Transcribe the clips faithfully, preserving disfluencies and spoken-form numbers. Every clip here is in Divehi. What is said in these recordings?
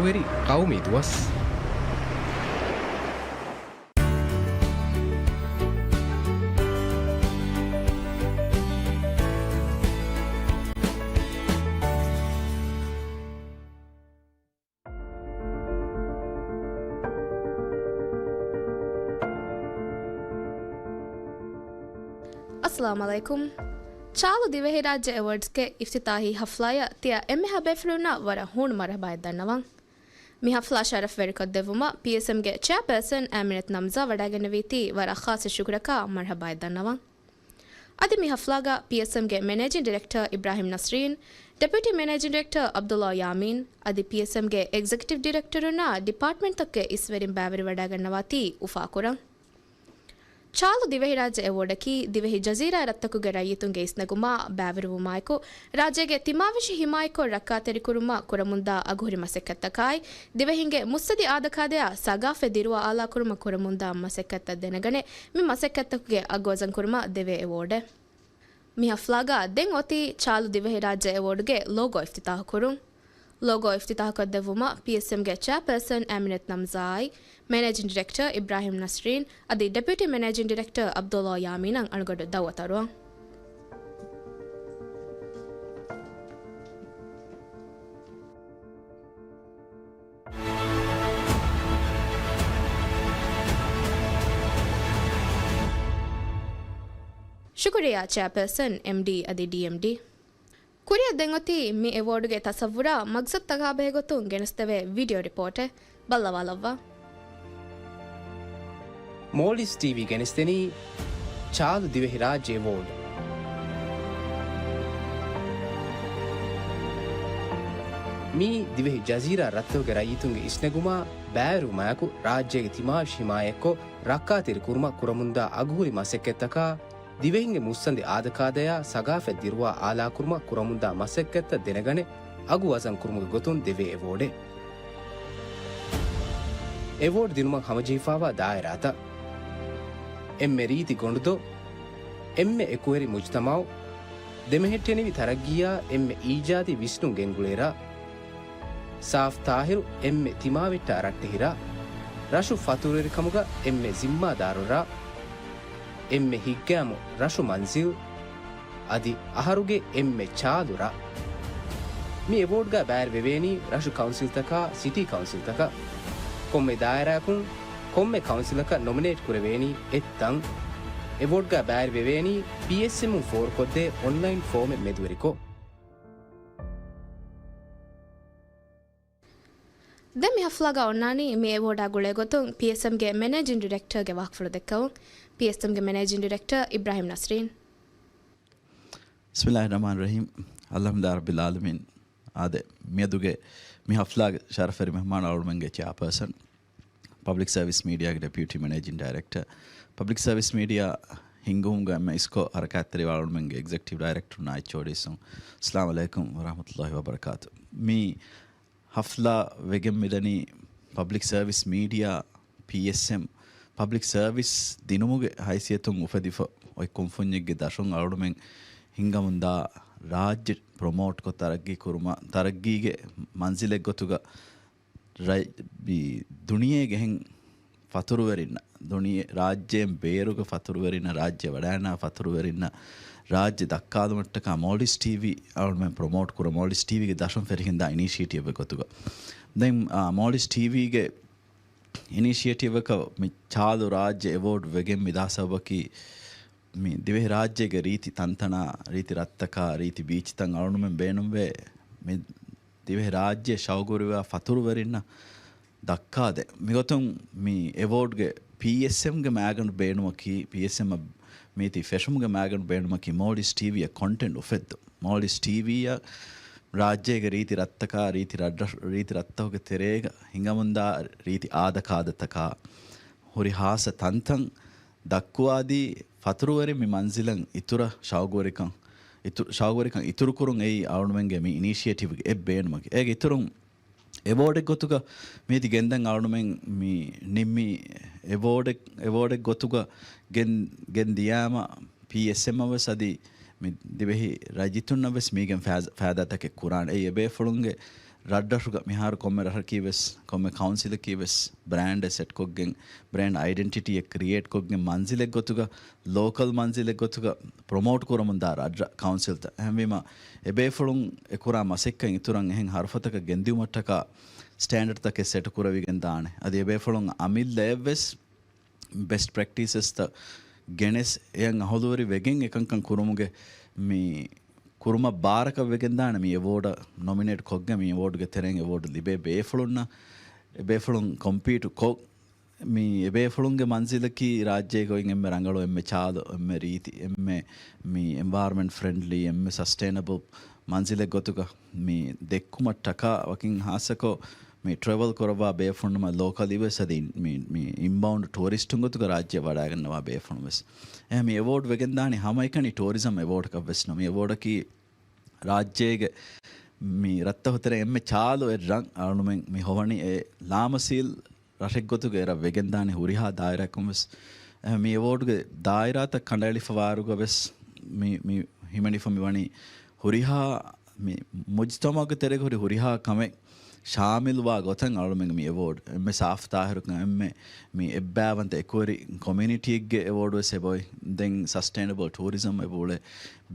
ވެރި ޤައުމީ ދުވަސް. އައްސަލާމު ޢަލައިކުމް. ޗާލު ދިވެހިރާއްޖެ އެވޯޑްސްގެ އިފްތިތާޙީ ޙަފްލާއަށް ތިޔަ އެންމެހާ ބޭފުޅުންނަށް ވަރަށް ހޫނު މަރުޙަބާއެއް ދަންނަވަން. މި ޙަފްލާ ޝަރަފްވެރިކޮށްދެއްވުމަށް ޕީއެސްއެމްގެ ޗެއާޕާސަން އާމިނަތު ނަމްޒާ ވަޑައިގެންނެވީތީ ވަރަށް ޚާއްޞަ ޝުކުރަކާ މަރުޙަބާއެއް ދަންނަވަން. އަދި މި ޙަފްލާގަ ޕީއެސްއެމްގެ މެނޭޖިން ޑިރެކްޓަރ އިބްރާހިމް ނަސްރީން، ޑެޕިއުޓީ މެނޭޖިން ޑިރެކްޓަރ ޢަބްދުﷲ ޔާމީން، އަދި ޕީއެސްއެމްގެ އެގްޒެކެޓިވް ޑިރެކްޓަރުންނާ ޑިޕާޓްމަންޓްތަކުގެ އިސްވެރިން ބައިވެރިވަޑައިގަންނަވާތީ އުފާކުރަން. ޗާލު ދިވެހިރާއްޖެ އެވޯޑަކީ ދިވެހި ޖަޒީރާ ރަށްތަކުގެ ރައްޔިތުންގެ އިސްނެގުމާ ބައިވެރިވުމާއެކު، ރާއްޖޭގެ ތިމާވެށި ހިމާޔަތްކޮށް ރައްކާތެރިކުރުމަށް ކުރަމުންދާ އަގުހުރި މަސައްކަތްތަކާއި، ދިވެހިންގެ މުއްސަދި އާދަކާދަޔާ ސަގާފަތް ދިރުވާ އާލާކުރުމަށް ކުރަމުންދާ މަސައްކަތްތައް ދެނެގަނެ، މި މަސައްކަތްތަކުގެ އަގު ވަޒަންކުރުމަށް ދެވޭ އެވޯޑެއް. މި ޙަފްލާގަ ދެން އޮތީ ޗާލު ދިވެހިރާއްޖެ އެވޯޑުގެ ލޯގޯ އިފްތިތާޙުކުރުން. ލޯގޯ އިފްތިތާޙުކޮށްދެއްވުމަށް ޕީއެސްއެމްގެ ޗެއާޕާސަން އާމިނަތު ނަމްޒާއާއި، މެނޭޖިން ޑިރެކްޓަރ އިބްރާހިމް ނަސްރީން އަދި ޑެޕިއުޓީ މެނޭޖިން ޑިރެކްޓަރ ޢަބްދުﷲ ޔާމީނަށް އަޅުގަނޑު ދަޢުވަތު އަރުވަން. ޝުކުރިއްޔާ ޗެއާޕާސަން، އެމްޑީ އަދި ޑީއެމްޑީ. ކުރިއަށް ދެން އޮތީ މި އެވޯޑުގެ ތަޞައްވުރާ މަގްސަދުތަކާ ބެހޭގޮތުން ގެނެސްދެވޭ ވީޑިއޯ ރިޕޯޓެއް. ބައްލަވާލައްވާ. މޯލްޑިވްސް ޓީވީ ގެނެސްދެނީ ޗާލު ދިވެހިރާއްޖެ އެވޯޑް. މީ ދިވެހި ޖަޒީރާ ރަށްތަކުގެ ރައްޔިތުންގެ އިސްނެގުމާ ބައިވެރިވުމާއެކު، ރާއްޖޭގެ ތިމާވެށި ހިމާޔަތްކޮށް ރައްކާތެރި ކުރުމަށް ކުރަމުންދާ އަގުހުރި މަސައްކަތްތަކާ، ދިވެހިންގެ މުއްސަނދި އާދަކާދަޔާ ސަގާފަތް ދިރުވާ އާލާކުރުމަށް ކުރަމުންދާ މަސައްކަތްތައް ދެނެގަނެ، އަގު ވަޒަން ކުރުމުގެ ގޮތުން ދެވޭ އެވޯޑެއް. އެވޯޑް ދިނުމަށް ހަމަޖެހިފާވާ ދާއިރާތައް. އެންމެ ރީތި ގޮނޑުދޮށް، އެންމެ އެކުވެރި މުޖުތަމަޢު، ދެމެހެއްޓެނިވި ތަރައްގީއާ އެންމެ އީޖާދީ ވިސްނުން ގެންގުޅޭ ރަށް، ސާފު ތާހިރު އެންމެ ތިމާވެއްޓާ ރައްޓެހި ރަށް، ރަށު ފަތުރުވެރިކަމުގަ އެންމެ ޒިންމާދާރު ރަށް، އެންމެ ހިތްގައިމު ރަށު މަންޒިލް، އަދި އަހަރުގެ އެންމެ ޗާލު ރަށް. މި އެވޯޑްގަ ބައިވެރިވެވޭނީ ރަށު ކައުންސިލްތަކާ ސިޓީ ކައުންސިލްތަކަށް. ކޮންމެ ދާއިރާއަކުން ކޮންމެ ކައުންސިލަކަށް ނޮމިނޭޓް ކުރެވޭނީ އެއް ތަން. އެވޯޑްގަ ބައިވެރިވެވޭނީ ޕީއެސްއެމުން ފޯރުކޮށްދޭ އޮންލައިން ފޯމެއް މެދުވެރިކޮށް. ދެން މި ހަފްލާގަ އޮންނާނީ މި އެވޯޑާ ގުޅޭގޮތުން ޕީއެސްއެމްގެ މެނޭޖިން ޑިރެކްޓަރގެ ވާހަކަފުޅު ދެއްކަމުން. ޕީއެސްއެމްގެ މެނޭޖިން ޑިރެކްޓަރ އިބްރާހިމް ނަސްރީން. ބިސްމިއްލާހިއްރަޙްމާނިއްރަޙީމް. އަލްޙަމްދުލިއްލާހި ރައްބިލް ޢާލަމީން. އާދެ، މިއަދުގެ މި ހަފްލާގެ ޝަރަފްވެރި މެހްމާން އަޅުގަނޑުމެންގެ ޗެއާޕާސަން، ޕަބްލިކް ސަރވިސް މީޑިއާގެ ޑެޕިއުޓީ މެނޭޖިން ޑައިރެކްޓަރ، ޕަބްލިކް ސަރވިސް މީޑިއާ ހިންގުމުގަ އެންމެ އިސްކޮށް ހަރަކާތްތެރިވާ އަޅުގަނޑުމެންގެ އެގްޒެކެޓިވް ޑައިރެކްޓަރުންނާ އެޗްއޯޑީސުން، އައްސަލާމު ޢަލައިކުމް ވަރަޙްމަތުﷲި ވަބަރަކާތު. މި ހަފްލާ ވެގެން މިދަނީ ޕަބްލިކް ސަރވިސް މީޑިއާ، ޕީއެސްއެމް، ޕަބްލިކް ސަރވިސް ދިނުމުގެ ހައިސިއްޔަތުން އުފެދިފަ އޮތް ކުންފުންޏެއްގެ ދަށުން އަޅުގަނޑުމެން ހިންގަމުންދާ ރާއްޖެ ޕްރޮމޯޓްކޮށް ތަރައްގީ ކުރުމަށް، ތަރައްގީގެ މަންޒިލެއްގޮތުގަ ރައް-، މި ދުނިޔޭގެ އެހެން ފަތުރުވެރިންނަށް، ދުނިޔެ ރާއްޖޭން ބޭރުގެ ފަތުރުވެރިންނަށް، ރާއްޖެ ވަޑައިންނާ ފަތުރުވެރިންނަށް ރާއްޖެ ދައްކާލުމަށްޓަކާ މޯލްޑިވްސް ޓީވީ އަޅުމެން ޕްރޮމޯޓް ކުރަން، މޯލްޑިވްސް ޓީވީގެ ދަށުން ފެށިގެންދާ އިނީޝިއޭޓިވްއެއް ގޮތުގަ. ދެން، އާ، މޯލްޑިވްސް ޓީވީގެ އިނީޝިއޭޓިވްއަކަށް މި ޗާލު ރާއްޖެ އެވޯޑް ވެގެން މިދާ ސަބަބަކީ، މި ދިވެހި ރާއްޖޭގެ ރީތި ތަންތަނާ، ރީތި ރަށްތަކާ، ރީތި ބީޗްތައް އަޅުމެން ބޭނުންވޭ. މި ދިވެހި ރާއްޖެ ޝައުގުވެރިވާ ފަތުރުވެރިންނަށް ދައްކާދޭ. މިގޮތުން މި އެވޯޑްގެ ޕީއެސްއެމްގެ މައިގަނޑު ބޭނުމަކީ، ޕީއެސްއެމްއަށް މީތި ފެށުމުގެ މައިގަނޑު ބޭނުމަކީ މޯލްޑިވްސް ޓީވީއަށް ކޮންޓެންޓް އުފެއްދުން. މޯލްޑިވްސް ޓީވީއަށް ރާއްޖޭގެ ރީތި ރަށްތަކާ، ރީތި ރަށް-، ރީތި ރަށްތަކުގެ ތެރޭގަ ހިނގަމުންދާ ރީތި އާދަކާދަތަކާ، ހުރި ހާއްސަ ތަންތަން ދައްކުވާދީ، ފަތުރުވެރިން މި މަންޒިލަށް އިތުރަށް ޝައުގުވެރިކަން، އިތު-، ޝައުގުވެރިކަން އިތުރުކުރުން އެއީ އަޅުމެންގެ މި އިނީޝިއޭޓިވްގެ އެއް ބޭނުމަކީ. އޭގެ އިތުރުން އެވޯޑެއް ގޮތުގަ މީތި ގެންދަން އަޅުމެން މި ނިންމީ އެވޯޑެއް، އެވޯޑެއް ގޮތުގަ ގެން، ގެން ދިޔާމަ ޕީއެސްއެމްއަށް ވެސް އަދި މި ދިވެހި ރައްޔިތުންނަށް ވެސް މީގެން ފައި-، ފައިދާތަކެއް ކުރާނެ. އެއީ އެބޭފުޅުންގެ ރަށްރަށުގަ މިހާރު ކޮންމެ ރަށަކީ ވެސް، ކޮންމެ ކައުންސިލަކީ ވެސް ބްރޭންޑެއް ސެޓްކޮށްގެން، ބްރޭންޑް އައިޑެންޓިޓީއެއް ކްރިއޭޓްކޮށްގެން، މަންޒިލެއް ގޮތުގަ، ލޯކަލް މަންޒިލެއް ގޮތުގަ ޕްރޮމޯޓް ކުރަމުންދާ ރަށްރަށް ކައުންސިލްތައް. އެހެންވީމަ، އެބޭފުޅުން އެކުރާ މަސައްކަތް އިތުރަށް އެހެން ހަރުފަތަކަށް ގެންދިއުމަށްޓަކާ ސްޓޭންޑަޑްތަކެއް ސެޓް ކުރެވިގެން ދާނެ. އަދި އެބޭފުޅުން އަމިއްލައަށްވެސް ބެސްޓް ޕްރެކްޓިސަސްތައް ގެނެސް، އެއަށް އަހުލުވެރި ވެގެން އެކަންކަން ކުރުމުގެ މި ކުރުމަށް ބާރަކަށް ވެގެންދާނެ މި އެވޯޑަށް ނޮމިނޭޓް ކޮށްގެން މި އެވޯޑްގެ ތެރެއިން އެވޯޑް ލިބޭ ބޭފުޅުންނަށް، އެބޭފުޅުން ކޮމްޕީޓް ކޮށް، މި އެބޭފުޅުންގެ މަންޒިލަކީ ރާއްޖޭގަ އޮތް އެންމެ ރަނގަޅު، އެންމެ ޗާލު، އެންމެ ރީތި، އެންމެ މި އެންވަޔަރަމެންޓް ފްރެންޑްލީ، އެންމެ ސަސްޓެއިނަބަލް މަންޒިލެއް ގޮތުގަ މި ދެއްކުމަށްޓަކާ ވަކިން ހާއްސަކޮށް، މި ޓްރެވަލް ކުރައްވާ ބޭފުޅުންނަށް ލޯކަލީ ވެސް އަދި މި، މި އިންބައުންޑް ޓޫރިސްޓުން ގޮތުގަ ރާއްޖެ ވަޑައިގަންނަވާ ބޭފުޅުން ވެސް. އެ މި އެވޯޑް ވެގެންދާނީ ހަމައެކަނި ޓޫރިޒަމް އެވޯޑަކަށް ވެސް ނޫން. މި އެވޯޑަކީ ރާއްޖޭގެ މި ރަށްތަކު ތެރޭ އެންމެ ޗާލު އެއް ރަށް އަޅުމެން މި ހޮވަނީ އެ ލާމަސީލް ރަށެއްގޮތުގަ އެރަށް ވެގެންދާނެ ހުރިހާ ދާއިރާއަކުން ވެސް. އެ، މި އެވޯޑްގެ ދާއިރާތައް ކަނޑައެޅިފަވާއިރުގަ ވެސް މި، މި ހިމެނިފަ މި ވަނީ ހުރިހާ މި މުޖްތަމަޢުގެ ތެރޭގަ ހުރި ހުރިހާ ކަމެއް ޝާމިލްވާ ގޮތަށް އަޅުމެންގެ މި އެވޯޑް. އެންމެ ސާފު ތާހިރުކަން، އެންމެ މި އެއްބައިވަންތަ އެކުވެރި ކޮމިއުނިޓީއެއްގެ އެވޯޑް ވެސް އެބައޮތް. ދެން ސަސްޓެއިނަބަލް ޓޫރިޒަމް އެބައުޅޭ.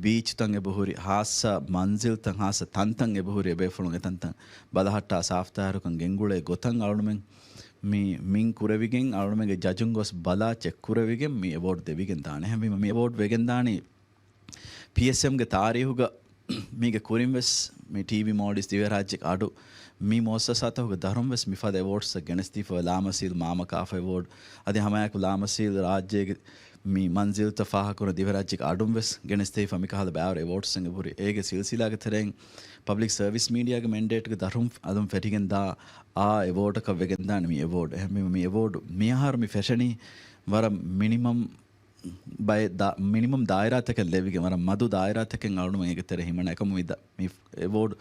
ބީޗްތައް އެބަހުރި، ހާއްސަ މަންޒިލްތައް، ހާއްސަ ތަންތަން އެބަހުރި، އެބޭފުޅުން އެތަންތަން ބަލަހައްޓާ ސާފު ތާހިރުކަން ގެންގުޅޭ ގޮތަށް އަޅުމެން މި މިން ކުރެވިގެން، އަޅުމެންގެ ޖަޖުން ގޮސް ބަލާ ޗެކް ކުރެވިގެން މި އެވޯޑް ދެވިގެން ދާނެ. އެހެންވީމަ މި އެވޯޑް ވެގެންދާނީ ޕީއެސްއެމްގެ ތާރީހުގަ މީގެ ކުރިން ވެސް މި ޓީވީ މޯލްޑިވްސް ދިވެހިރާއްޖެ އަޑު މި މުއައްސަސާތަކުގެ ދަށުން ވެސް މިފަދަ އެވޯޑްސްއަށް ގެނެސްދީފަ އޮތް. ލާމަސީލް މާމަ ކާފަ އެވޯޑް، އަދި ހަމައެއާއެކު ލާމަސީލް ރާއްޖޭގެ މި މަންޒިލްތައް ފާހަގަކުރަން ދިވެހިރާއްޖޭގެ އަޑުން ވެސް ގެނެސްދެވިފަ މިކަހަލަ ބައިވަރު އެވޯޑްސްއެއް އެބަހުރި. އޭގެ ސިލްސިލާގެ ތެރެއިން ޕަބްލިކް ސަރވިސް މީޑިއާގެ މެންޑޭޓްގެ ދަށުން އަލުން ފެށިގެންދާ އާ އެވޯޑަކަށް ވެގެންދާނެ މި އެވޯޑް. އެހެންވީމަ މި އެވޯޑް މިއަހަރު މި ފެށެނީ ވަރަށް މިނިމަމް ބައެއް ދާ-، މިނިމަމް ދާއިރާތަކެއް ލެއްވިގެން ވަރަށް މަދު ދާއިރާތަކެއް އަޅުމެން އޭގެ ތެރެ ހިމަނާ. އެކަމު މި ދަ-، މި އެވޯޑް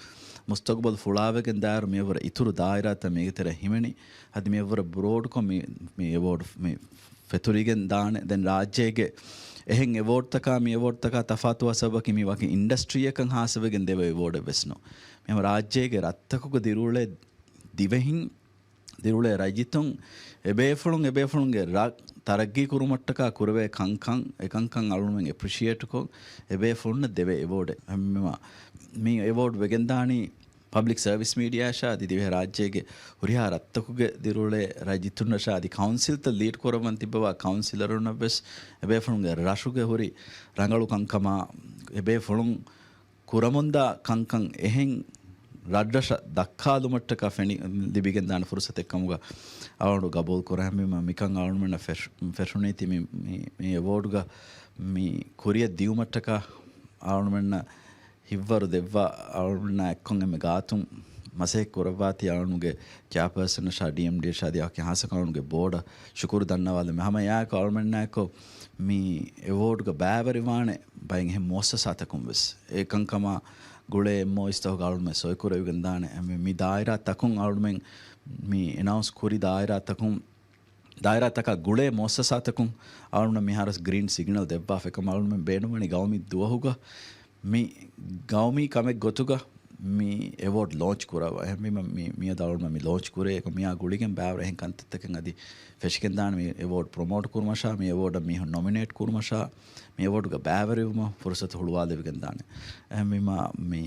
މުސްތަގުބަލް ފުޅާވެގެން ދާއިރު މިއަށްވުރެ އިތުރު ދާއިރާތައް މީގެ ތެރެ ހިމެނި. އަދި މިއަށްވުރެ ބްރޯޑްކޮށް މި، މި އެވޯޑް މި ފެތުރިގެން ދާނެ. ދެން ރާއްޖޭގެ އެހެން އެވޯޑްތަކާ މި އެވޯޑްތަކާ ތަފާތުވާ ސަބަބަކީ މި ވަކި އިންޑަސްޓްރީއަކަށް ހާއްސަވެގެން ދެވޭ އެވޯޑެއް ވެސް ނޫން. މިހަމަ ރާއްޖޭގެ ރަށްތަކުގަ ދިރިއުޅޭ ދިވެހިން ދިރިއުޅޭ ރައްޔިތުން އެބޭފުޅުން އެބޭފުޅުންގެ ރަށް ތަރައްގީ ކުރުމަށްޓަކާ ކުރެވޭ ކަންކަން، އެކަންކަން އަޅުމެން އެޕްރިޝިއޭޓްކޮށް، އެބޭފުޅުންނަށް ދެވޭ އެވޯޑެއް. މި އެވޯޑް ވެގެންދާނީ ޕަބްލިކް ސަރވިސް މީޑިއާއަށާ އަދި ދިވެހިރާއްޖޭގެ ހުރިހާ ރަށްތަކުގެ ދިރިއުޅޭ ރައްޔިތުންނަށާ އަދި ކައުންސިލްތައް ލީޑް ކުރައްވަން ތިއްބަވާ ކައުންސިލަރުންނަށްވެސް އެބޭފުޅުންގެ ރަށުގެ ހުރި ރަނގަޅު ކަންކަމާ އެބޭފުޅުން ކުރަމުންދާ ކަންކަން އެހެން ރަށްރަށަށް ދައްކާލުމަށްޓަކާ ފެނި-، ލިބިގެންދާނެ ފުރުސަތެއް ކަމުގަ އަޅުގަނޑު ގަބޫލު ކުރަން. މި-، މިކަން އަޅުގަނޑުމެންނަށް ފެށު-، ފެށުނީތީ މި-، މި-، މި އެވޯޑްގަ މި ކުރިއަށް ދިއުމަށްޓަކާ އަޅުގަނޑުމެންނަށް ހިތްވަރު ދެއްވާ އަޅުގަނޑުމެންނާ އެއްކޮށް އެންމެ ގާތުން މަސައްކަތް ކުރައްވާތީ އަޅުގަނޑުގެ ޗެއާޕާސަނަށާ ޑީއެމްޑީއަށާ އަދި ވަކި ހާއްސަކޮށް އަޅުގަނޑުގެ ބޯޑަށް ޝުކުރު ދަންނަވާލަމެ. ހަމަ އެއާއެކު އަޅުގަނޑުމެންނާއެކު މި އެވޯޑްގަ ބައިވެރިވާނެ ބައެއް އެހެން މުއައްސަސާތަކުން ވެސް އެކަންކަމާ ގުޅޭ އެމްއޯއިސްތަކުގަ އަޅުގަނޑުމެން ސޮއިކުރެވިގެން ދާނެ. މި، މި ދާއިރާތަކުން އަޅުގަނޑުމެން މި އެނައުންސް ކުރި ދާއިރާތަކުން، ދާއިރާތަކާ ގުޅޭ މުއައްސަސާތަކުން އަޅުގަނޑު މިހާރު ގްރީން ސިގްނަލް ދެއްވާފަ. އެކަމަ އަޅުގަނޑުމެން ބޭނުންވަނީ ގައުމީ ދުވަހުގަ މި ގައުމީ ކަމެއް ގޮތުގަ މި އެވޯޑް ލޯންޗް ކުރައްވާ. އެހެންވީމަ މި، މިއަދު އަޅުގަނޑު މި ލޯންޗް ކުރޭ. އެކަމަ މިއާ ގުޅިގެން ބައިވަރު އެހެން ކަންތައްތަކެއް އަދި ފެށިގެން ދާނެ. މި އެވޯޑް ޕްރޮމޯޓް ކުރުމަށާ، މި އެވޯޑަށް މީހުން ނޮމިނޭޓް ކުރުމަށާ، މި އެވޯޑްގަ ބައިވެރިވުމަށް ފުރުސަތު ހުޅުވާލެވިގެން ދާނެ. އެހެންވީމަ މި،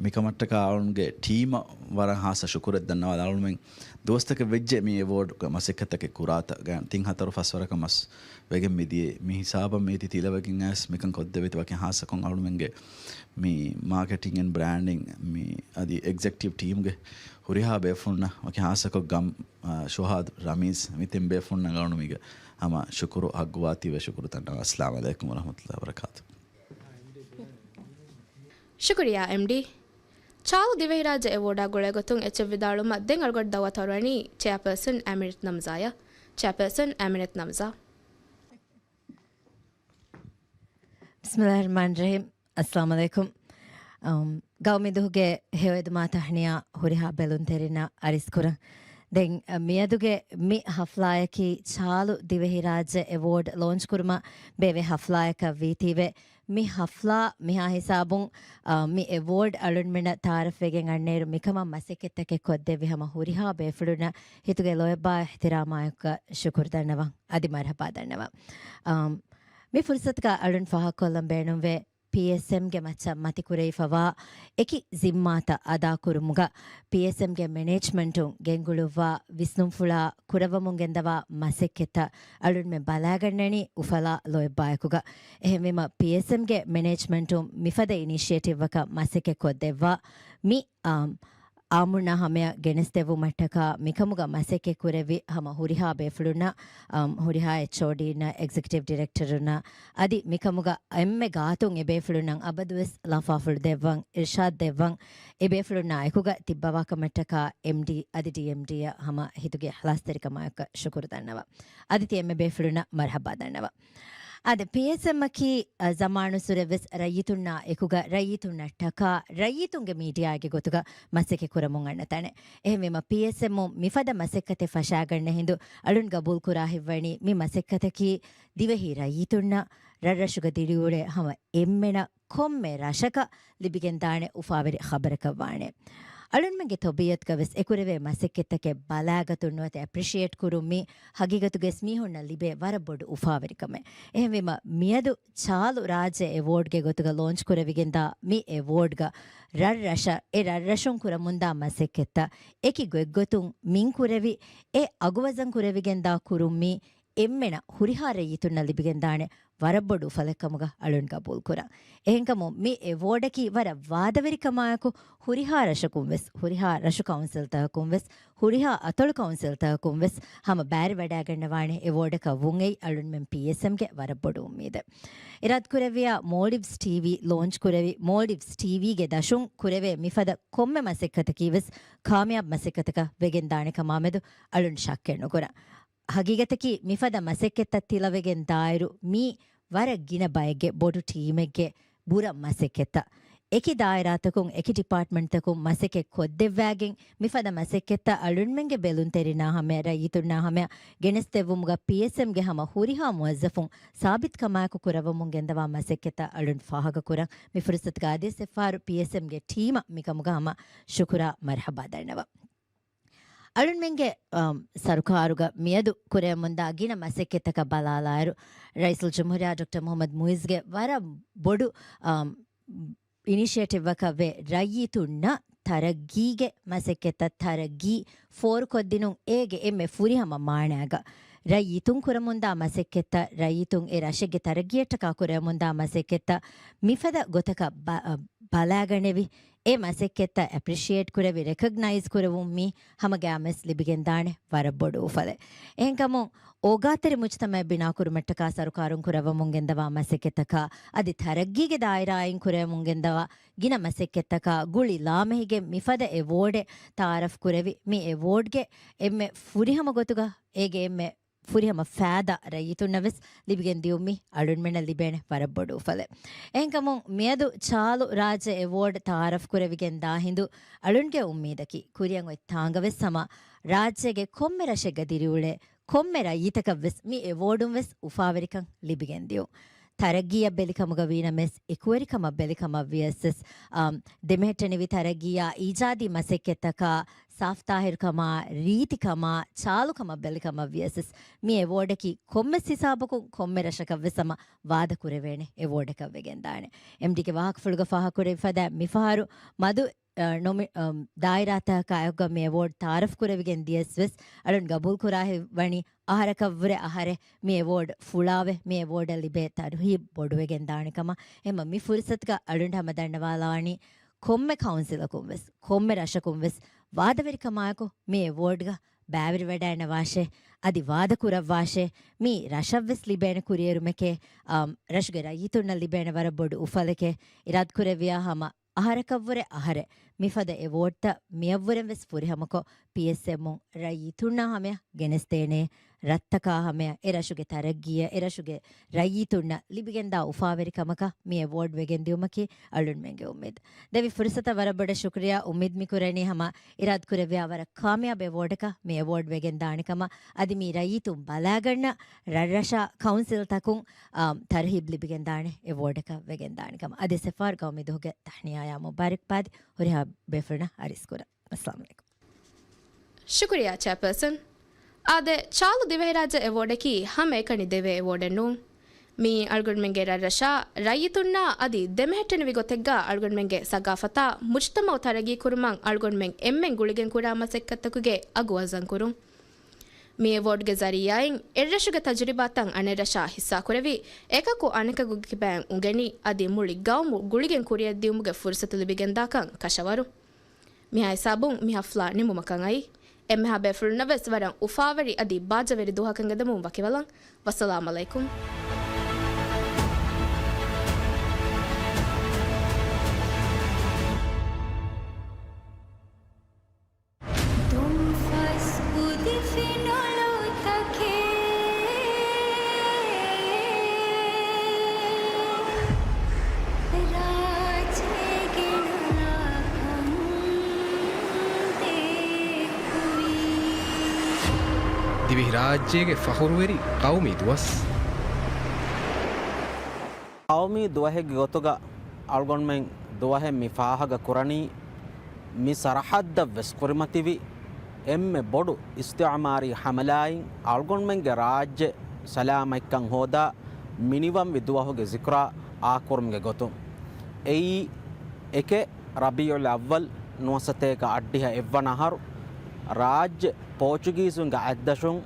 މިކަމަށްޓަކާ އަޅުގަނޑުގެ ޓީމަށް ވަރަށް ހާއްސަ ޝުކުރެއް ދަންނަވާލަ. އަޅުމެން ދުވަސްތަކެއް ވެއްޖެ މި އެވޯޑްގަ މަސައްކަތްތަކެއް ކުރާތަ. ގާ-، ތިން ހަތަރު ފަސް ވަރަކަށް މަސް ވެގެން މިދިޔަ. މި ހިސާބަށް މީތި ތިލަވެގެން އައިސް މިކަން ކޮށްދެވޭތި. ވަކި ހާއްސަކޮށް އަޅުމެންގެ މި މާކެޓިން އެންޑް ބްރާންޑިން މި އަދި އެގްޒެކްޓިވް ޓީމްގެ ހުރިހާ ބޭފުޅުންނަށް ވަކި ހާއްސަކޮށް ގަމް، އާ، ޝުހާދް، ރަމީޒް މި ތިން ބޭފުޅުންނަށް އަޅުގަނޑު މީގެ ހަމަ ޝުކުރު ހައްގުވާތީވެ ޝުކުރު ދަންނަވަން. އައްސަލާމު ޢަލައިކުމް ވަރަޙްމަތުﷲ ވަބަރަކާތު. ޝުކުރިއްޔާ އެމްޑީ. ޗާލު ދިވެހިރާއްޖެ އެވޯޑާ ގުޅޭ ގޮތުން އެއްޗެއް ވިދާޅުވުމަށް ދެން އަޅުގަނޑު ދައުވާތު ހުރުވަނީ ޗެއާޕާސަން އަމިނަތު ނަމްޒާއަށް. ޗެއާޕާސަން އަމިނަތު ނަމްޒާ. ބިސްމިﷲ ރަޙްމާން ރަޙީމް. އައްސަލާމު ޢަލައިކުމް. އަމް، ގައުމީ ދުވަހުގެ ހެޔޮއެދުމާ ތަހްނިޔާ ހުރިހާ ބެލުންތެރިންނަށް އަރިސްކުރަން. ދެން، އަ، މިއަދުގެ މި ހަފްލާއަކީ ޗާލު ދިވެހިރާއްޖެ އެވޯޑް ލޯންޗް ކުރުމަށް ބޭއްވި ހަފްލާއަކަށް ވީތީވެ، މި ހަފްލާ މިހާ ހިސާބުން، އަ، މި އެވޯޑް އަޅުންމެންނަށް ތައާރަފްވެގެން އަންނައިރު މިކަމަށް މަސައްކަތްތަކެއް ކޮށްދެއްވި ހަމަ ހުރިހާ ބޭފުޅުންނަށް ހިތުގެ ލޯތްބާ އިޙްތިރާމާއެކު ޝުކުރު ދަންނަވަން. އަދި މަރްޙަބާ ދަންނަވަން. އަ، މި ފުރުސަތުގަ އަޅުން ފާހަގަކޮށްލަން ބޭނުންވޭ، ޕީއެސްއެމްގެ މައްޗަށް މަތިކުރެވިފަވާ އެކި ޒިންމާތައް އަދާކުރުމުގަ ޕީއެސްއެމްގެ މެނޭޖްމަންޓުން ގެންގުޅުއްވާ ވިސްނުންފުޅާ ކުރައްވަމުން ގެންދަވާ މަސައްކަތްތައް އަޅުންމެން ބަލާގަންނަނީ އުފަލާ ލޯތްބާއެކުގަ. އެހެންވީމަ، ޕީއެސްއެމްގެ މެނޭޖްމަންޓުން މިފަދަ އިނިޝިއޭޓިވްއަކަށް މަސައްކަތް ކޮށްދެއްވާ މި، އާ، އާއްމުންނާ ހަމަޔަށް ގެނެސްދެއްވުމަށްޓަކާ މިކަމުގަ މަސައްކަތް ކުރެއްވި ހަމަ ހުރިހާ ބޭފުޅުންނަށް، އަމް، ހުރިހާ އެޗްއޯޑީންނަށް، އެގްޒެކެޓިވް ޑިރެކްޓަރުންނަށް، އަދި މިކަމުގަ އެންމެ ގާތުން އެބޭފުޅުންނަށް އަބަދުވެސް ލަފާފުޅު ދެއްވަން، އިރްޝާދް ދެއްވަން، އެބޭފުޅުންނާ އެކުގަ ތިއްބަވާކަމަށްޓަކާ އެމްޑީ އަދި ޑީއެމްޑީއަށް ހަމަ ހިތުގެ އިޚްލާޞްތެރިކަމާއެކު ޝުކުރު ދަންނަވަން. އަދި ތި އެންމެ ބޭފުޅުންނަށް މަރްޙަބާ ދަންނަވަން. އާދެ، ޕީއެސްއެމްއަކީ، އަ، ޒަމާނުއްސުރެވެސް ރައްޔިތުންނާ އެކުގަ ރައްޔިތުންނަށްޓަކާ ރައްޔިތުންގެ މީޑިއާއެއްގެ ގޮތުގަ މަސައްކަތް ކުރަމުން އަންނަ ތަނެއް. އެހެންވީމަ، ޕީއެސްއެމްއުން މިފަދަ މަސައްކަތެއް ފަށާގަންނަ ހިނދު އަޅުން ގަބޫލުކުރާ ހިތްވަނީ މި މަސައްކަތަކީ ދިވެހި ރައްޔިތުންނަށް ރަށްރަށުގަ ދިރިއުޅޭ ހަމަ އެންމެނަށް ކޮންމެ ރަށަކަށް ލިބިގެންދާނެ އުފާވެރި ޚަބަރަކަށް ވާނެ. އަޅުންމެންގެ ތަބީއަތުގަ ވެސް އެކުރެވޭ މަސައްކަތްތަކެއް ބަލާގަތުން ނުވަތަ އެޕްރިޝިއޭޓް ކުރުން މީ ހަގީގަތުގައި މީހުންނަށް ލިބޭ ވަރަށް ބޮޑު އުފާވެރިކަމެއް. އެހެންވީމަ، މިއަދު ޗާލު ރާއްޖެ އެވޯޑްގެ ގޮތުގަ ލޯންޗް ކުރެވިގެންދާ މި އެވޯޑްގަ ރަށްރަށަށް، އެ ރަށްރަށުން ކުރަމުންދާ މަސައްކަތްތައް އެކި ގޮތްގޮތުން މިން ކުރެވި، އެ އަގުވަޒަން ކުރެވިގެންދާ ކުރުން މީ އެންމެނަށް ހުރިހާ ރައްޔިތުންނަށް ލިބިގެންދާނެ ވަރަށް ބޮޑު އުފަލެއްކަމުގަ އަޅުން ގަބޫލުކުރަން. އެހެންކަމުން މި އެވޯޑަކީ ވަރަށް ވާދަވެރިކަމާއެކު ހުރިހާ ރަށަކުން ވެސް، ހުރިހާ ރަށު ކައުންސިލްތަކަކުން ވެސް، ހުރިހާ އަތޮޅު ކައުންސިލްތަކަކުން ވެސް ހަމަ ބައިވެރިވަޑައިގަންނަވާނެ އެވޯޑަކަށް ވުން އެއީ އަޅުންމެން ޕީއެސްއެމްގެ ވަރަށް ބޮޑު އުއްމީދެއް. އިރާދަކުރެއްވިޔާ މޯލްޑިވްސް ޓީވީ ލޯންޗް ކުރެވި، މޯލްޑިވްސް ޓީވީގެ ދަށުން ކުރެވޭ މިފަދަ ކޮންމެ މަސައްކަތަކީ ވެސް ކާމިޔާބު މަސައްކަތަކަށް ވެގެންދާނެ ކަމާމެދު އަޅުން ޝައްކެއް ނުކުރަން. ހަގީގަތަކީ މިފަދަ މަސައްކަތްތައް ތިލަވެގެން ދާއިރު މީ ވަރަށް ގިނަ ބައެއްގެ ބޮޑު ޓީމެއްގެ ބުރަ މަސައްކަތްތައް. އެކި ދާއިރާތަކުން އެކި ޑިޕާޓްމަންޓްތަކުން މަސައްކަތް ކޮށްދެއްވާގެން މިފަދަ މަސައްކަތްތައް އަޅުންމެންގެ ބެލުންތެރިންނާ ހަމަޔަށް ރައްޔިތުންނާ ހަމަޔަށް ގެނެސްދެއްވުމުގަ ޕީއެސްއެމްގެ ހަމަ ހުރިހާ މުވައްޒަފުން ސާބިތުކަމާއެކު ކުރައްވަމުން ގެންދަވާ މަސައްކަތްތައް އަޅުން ފާހަގަކުރަން. މި ފުރުސަތުގަ އަދިވެސް އެއްފަހަރު ޕީއެސްއެމްގެ ޓީމަށް މިކަމުގަ ހަމަ ޝުކުރާ މަރްޙަބާ ދަންނަވަން. އަޅުންމެންގެ، އަމް، ސަރުކާރުގަ މިއަދު ކުރެވެމުންދާ ގިނަ މަސައްކަތްތަކަށް ބަލާލާއިރު، ރައީސުލްޖުމްހޫރިއްޔާ ޑޮކްޓަރ މުޙައްމަދު މުޢިއްޒުގެ ވަރަށް ބޮޑު، އަމް، އިނިޝިއޭޓިވްއަކަށްވެ، ރައްޔިތުންނަށް ތަރައްގީގެ މަސައްކަތްތައް، ތަރައްގީ ފޯރުކޮށްދިނުން އޭގެ އެންމެ ފުރިހަމަ މާނައިގަ، ރައްޔިތުން ކުރަމުންދާ މަސައްކަތްތައް، ރައްޔިތުން އެ ރަށެއްގެ ތަރައްގީއަށްޓަކާ ކުރެވެމުންދާ މަސައްކަތްތައް މިފަދަ ގޮތަކަށް ބަ-، ބަލާގަނެވި، އެ މަސައްކަތްތައް އެޕްރިޝިއޭޓް ކުރެވި، ރެކޮގްނައިޒް ކުރެވުން މީ ހަމަ ގައިމުވެސް ލިބިގެންދާނެ ވަރަށް ބޮޑު އުފަލެއް. އެހެންކަމުން، އޯގާތެރި މުޖްތަމައެއް ބިނާކުރުމަށްޓަކާ ސަރުކާރުން ކުރައްވަމުން ގެންދަވާ މަސައްކަތްތަކާ، އަދި ތަރައްގީގެ ދާއިރާއިން ކުރެވެމުން ގެންދަވާ ގިނަ މަސައްކަތްތަކާ ގުޅި ލާމެހިގެން މިފަދަ އެވޯޑެއް ތައާރަފް ކުރެވި، މި އެވޯޑްގެ އެންމެ ފުރިހަމަ ގޮތުގަ އޭގެ އެންމެ ފުރިހަމަ ފާއިދާ ރައްޔިތުންނަށް ވެސް ލިބިގެން ދިޔުން މީ އަޅުންމެންނަށް ލިބޭނެ ވަރަށް ބޮޑު އުފަލެއް. އެހެންކަމުން މިއަދު ޗާލު ރާއްޖެ އެވޯޑް ތައާރަފް ކުރެވިގެން ދާ ހިނދު އަޅުންގެ އުއްމީދަކީ ކުރިއަށް އޮތް ތާނގަ ވެސް ހަމަ ރާއްޖޭގެ ކޮންމެ ރަށެއްގަ ދިރިއުޅޭ ކޮންމެ ރައްޔިތަކަށް ވެސް މި އެވޯޑުން ވެސް އުފާވެރިކަން ލިބިގެން ދިޔުން. ތަރައްގީއަށް ބެލިކަމުގަ ވީނަމަވެސް، އެކުވެރިކަމަށް ބެލިކަމަށް ވިޔަސް ވެސް، އާ، ދެމެހެއްޓެނިވި ތަރައްގީއާ އީޖާދީ މަސައްކަތްތަކާ، ސާފްތާހިރުކަމާ، ރީތިކަމާ، ޗާލުކަމަށް ބެލިކަމަށް ވިޔަސް ވެސް، މި އެވޯޑަކީ ކޮންމެސް ހިސާބަކުން ކޮންމެ ރަށަކަށް ވެސް ހަމަ ވާދަ ކުރެވޭނެ އެވޯޑަކަށް ވެގެންދާނެ. އެމްޑީގެ ވާހަކަފުޅުގަ ފާހަގަކުރެވި ފަދަ މިފަހަރު މަދު އަ، ނޮމި-، އަ، ދާއިރާތަކާއެކުގަ މި އެވޯޑް ތައާރަފް ކުރެވިގެން ދިޔަސް ވެސް، އަޅުން ގަބޫލު ކުރާހިތް ވަނީ އަހަރަކަށްވުރެ އަހަރެއް މި އެވޯޑް ފުޅާވެ، މި އެވޯޑަށް ލިބޭ ތަރުހީބު ބޮޑުވެގެން ދާނެ ކަމަށް. އެހެންމަ މި ފުރުސަތުގަ އަޅުން ހަމަ ދަންނަވާލާނީ، ކޮންމެ ކައުންސިލަކުން ވެސް، ކޮންމެ ރަށަކުން ވެސް ވާދަވެރިކަމާއެކު މި އެވޯޑްގަ ބައިވެރިވެޑައިންނަވާށޭ، އަދި ވާދަ ކުރައްވާށޭ، މީ ރަށަށް ވެސް ލިބޭނެ ކުރިއެރުމެކޭ، އަ، ރަށުގެ ރައްޔިތުންނަށް ލިބޭނެ ވަރަށް ބޮޑު އުފަލެކޭ. އިރާދަކުރެއްވިޔާ ހަމަ އަހަރަކަށްވުރެ އަހަރެއް މިފަދަ އެވޯޑްތައް މިއަށްވުރެން ވެސް ފުރިހަމަކޮށް، ޕީއެސްއެމުން ރައްޔިތުންނާ ހަމަޔަށް ގެނެސްދޭނޭ ރަށްތަކާ ހަމަޔަށް، އެ ރަށުގެ ތަރައްގީއަށް، އެ ރަށުގެ ރައްޔިތުންނަށް ލިބިގެންދާ އުފާވެރިކަމަކަށް މި އެވޯޑް ވެގެންދިއުމަކީ އަޅުންމެންގެ އުއްމީދު. ދެވި ފުރުސަތަށް ވަރަށް ބޮޑަށް ޝުކުރިޔާ. އުއްމީދު މިކުރަނީ ހަމަ އިރާދަކުރެއްވިޔާ ވަރަށް ކާމިޔާބު އެވޯޑަކަށް މި އެވޯޑް ވެގެންދާނެ ކަމަށް. އަދި މި ރައްޔިތުން ބަލާގަންނަ ރަށްރަށާ ކައުންސިލްތަކުން، އާ، ތަރުހީބް ލިބިގެންދާނެ އެވޯޑަކަށް ވެގެންދާނެ ކަމަށް. އަދި ސެފާރް ގައުމީ ދުވަހުގެ ތަހްނިޔާޔާ މުބާރަކްބާދި. ހުރިހާ ބޭފުޅުންނަށް އަރިސްކުރަން. އައްސަލާމު ޢަލައިކުމް. ޝުކުރިޔާ ޗެއާޕާސަން. އާދެ، ޗާލު ދިވެހިރާއްޖެ އެވޯޑަކީ ހަމައެކަނި ދެވޭ އެވޯޑެއް ނޫން. މިއީ އަޅުގަނޑުމެންގެ ރަށްރަށާ ރައްޔިތުންނާ އަދި ދެމެހެއްޓެނިވި ގޮތެއްގާ އަޅުގަނޑުމެންގެ ސަގާފަތާ މުޖްތަމަޢު ތަރައްގީ ކުރުމަށް އަޅުގަނޑުމެން އެންމެން ގުޅިގެން ކުރާ މަސައްކަތްތަކުގެ އަގު ވަޒަން ކުރުން. މި އެވޯޑްގެ ޒަރީޢާއިން އެއްރަށުގެ ތަޖުރިބާތައް އަނެއްރަށާ ހިއްސާކުރެވި، އެކަކު އަނެކަކުގެ ކިބައިން އުނގެނި، އަދި މުޅި ގައުމު ގުޅިގެން ކުރިއަށްދިއުމުގެ ފުރުސަތު ލިބިގެންދާކަން ކަށަވަރު. މިހާ ހިސާބުން މި ހަފްލާ ނިމުމަކަށް އައީ. އެންމެހާ ބޭފުޅުންނަށް ވެސް ވަރަށް އުފާވެރި އަދި ބާއްޖަވެރި ދުވަހަކަށް އެދެމުން ވަކިވަލަން. ވައްސަލާމް ޢަލައިކުމް. ދުންފަސް ކުދި ފިނޮޅުތަކެއް ރާއްޖޭގެ ނުލާކަން ދޭއްކުވީ. ދިވެހިރާއްޖޭގެ ފަޚުރުވެރި ޤައުމީ ދުވަސް. ޤައުމީ ދުވަހެއްގެ ގޮތުގަ އަޅުގަނޑުމެން ދުވަހެއް މި ފާހަގަ ކުރަނީ، މި ސަރަޙައްދަށް ވެސް ކުރިމަތިވި އެންމެ ބޮޑު އިސްތިޢުމާރީ ޙަމަލާއިން އަޅުގަނޑުމެންގެ ރާއްޖެ ސަލާމަތްކަން ހޯދާ މިނިވަންވި ދުވަހުގެ ޒިކްރާ އާކުރުމުގެ ގޮތުން. އެއީ އެކެއް ރަބީޢުލް އައްވަލް ނުވަސަތޭކަ އަށްޑިހަ އެއްވަނަ އަހަރު ރާއްޖެ ޕޯޗުގީޒުންގެ އަތްދަށުން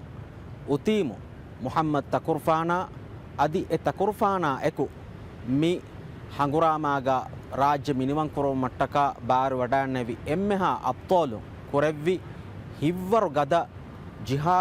އުތީމު މުޙައްމަދު ތަކުރުފާނާ އަދި އެ ތަކުރުފާނާ އެކު މި ހަނގުރާމާގަ ރާއްޖެ މިނިވަންކުރުމަށްޓަކާ ބާރުވަޑައިންނެވި އެންމެހާ އަބްޠާލުން ކުރެއްވި ހިތްވަރު ގަދަ ޖިހާދު